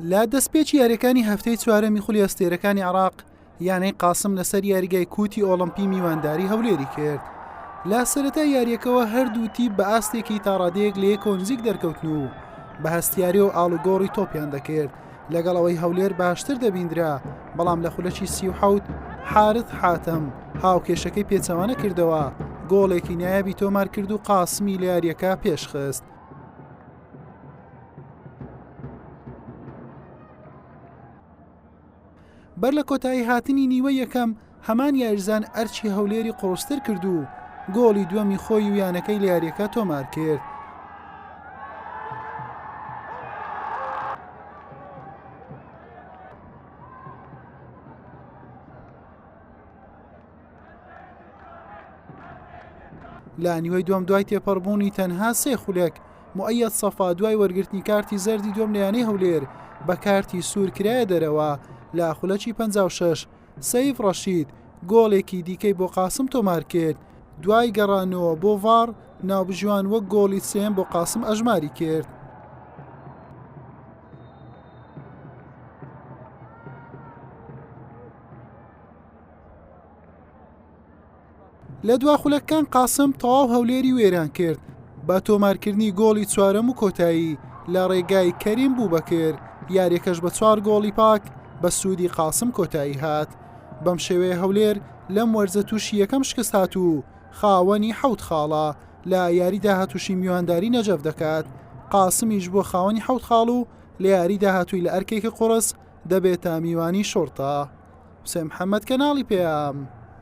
لە دەستپێکی یاریەکانی هەفتەی چوارەمی خولی ئەستێرەکانی عراق یانەی قاسم لەسەر یاریگای کوتی ئۆڵمپی میوانداری هەولێری کرد. لە سەرەتای یاریەکەوە هەردوو تیپ بە ئاستێکی تاڕادەیەک لە یەکەوە نزیک دەرکەوتن و بە هەستیاری و ئاڵوگۆڕی تۆپیان دەکرد لەگەڵ ئەوەی هەولێر باشتر دەبیندرا بەڵام لە خولەکی 37 حارث حاتەم هاوکێشەکەی پێچەوانە کردەوە گۆڵێکی نایابی تۆمار کرد و قاسمی لە یاریەکە پێشخست. بەر لە کۆتایی هاتنی نیوەی یەکەم هەمان یاریزان ئەرکی هەولێری قوڕستر کرد و گۆڵی دووەمی خۆی و یانەکەی لە یاریەکە تۆمار کرد. لە نیوەی دووەم دوای تێپەڕبوونی تەنها سێ خولەک موئەیەد سەفا دوای وەرگرتنی کارتی زەردی دووەم لە یانەی هەولێر بە کارتی سوور کرایە دەرەوە لە خولەکی 56 سەیف ڕەشید گۆڵێکی دیکەی بۆ قاسم تۆمار کرد دوای گەڕانەوە بۆ ڤاڕ ناوبژیوان وەک گۆڵی سێیەم بۆ قاسم ئەژماری کرد. لە دوا خولەکەکان قاسم تەواو هەولێری وێران کرد بە تۆمارکردنی گۆڵی چوارەم و کۆتایی لە ڕێگای کەریم بوبەکر یاریەکەش بە چوار گۆڵی پاک بە سوودی قاسم کۆتایی هات بەم شێوەیە هەولێر لەم وەرزە تووشی یەکەم شکست هات و خاوەنی حەوت خاڵە لە یاری داهاتووشی میوانداری نەجەف دەکات قاسمیش بووە خاوەنی حەوت خاڵ و لە یاری داهاتووی لە ئەرکێکی قوڕس دەبێتە میوانی شوڕتە. حوسێن محەمەد کەناڵی پەیام.